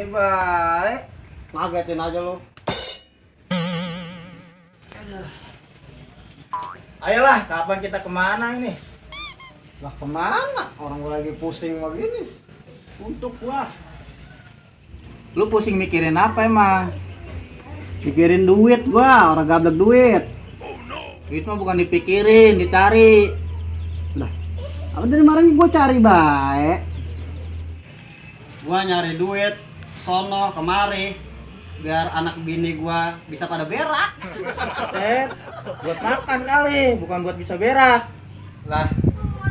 Baik-baik. Ngagetin aja lu. Aduh. Ayolah, kapan kita kemana ini? Lah kemana? Orang gua lagi pusing begini. Untuk gua. Lu pusing mikirin apa emang? Mikirin duit gua, orang gablek duit. Duit mah bukan dipikirin, dicari. Lah, apa dari kemarin gua cari baik? Gua nyari duit sono kemari biar anak bini gua bisa pada berak. Buat makan kali, bukan buat bisa berak. Lah,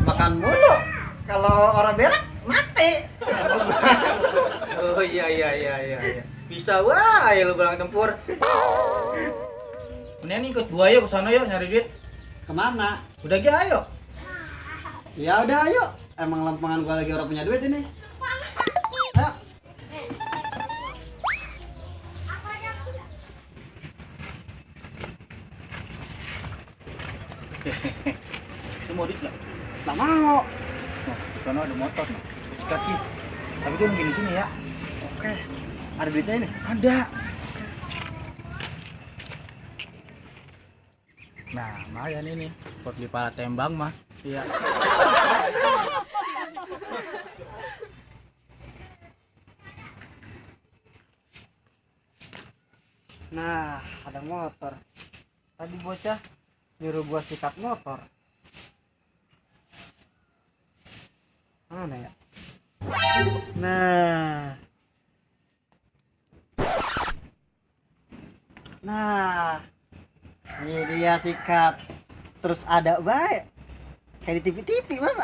makan mulu. Kalau orang berak mati. Oh iya. Bisa wah, ayo lu bilang tempur. Mendingan ikut gua yuk ke sana yuk nyari duit. Kemana? Udah ge ayo. Ya udah ayo. Emang lempengan gua lagi orang punya duit ini. Ayo. Lu mau duit nggak? Nggak mau. Nah, di sana ada motor nih, cuci kaki. Tapi dia mungkin di sini ya. Oke. Ada duitnya ini? Ada. Nah, lumayan ini buat beli pala tembang mah. Iya. Nah, ada motor. Tadi bocah nyuruh gua sikat motor. Mana ya? Nah, ini dia sikat. Terus ada baik. Kayak di TV-TV masa?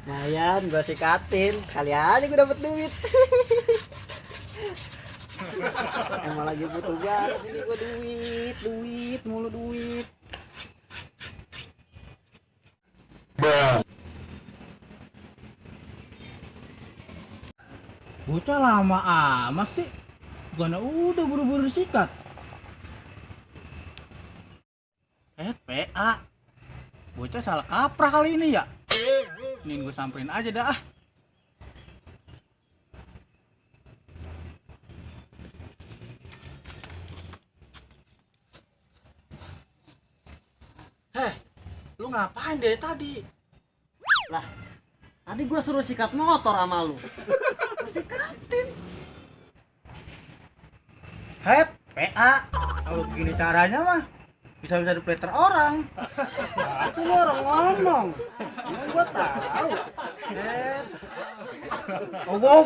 Lumayan, gua sikatin. Kali aja gua dapet duit. Emang lagi butuh banget ini gua duit mulu duit. Bocah lama amat sih. Bukannya udah buru-buru sikat. PA. Bocah salah kaprah kali ini ya. Nih gue samperin aja dah. Heh, lu ngapain dari tadi? Lah, tadi gua suruh sikat motor sama lu. Sikatin. Heh, PA. Kalau begini caranya mah bisa-bisa dipleter orang. Nah, itu lu orang ngomong. Emang gua tahu. Oh, wow.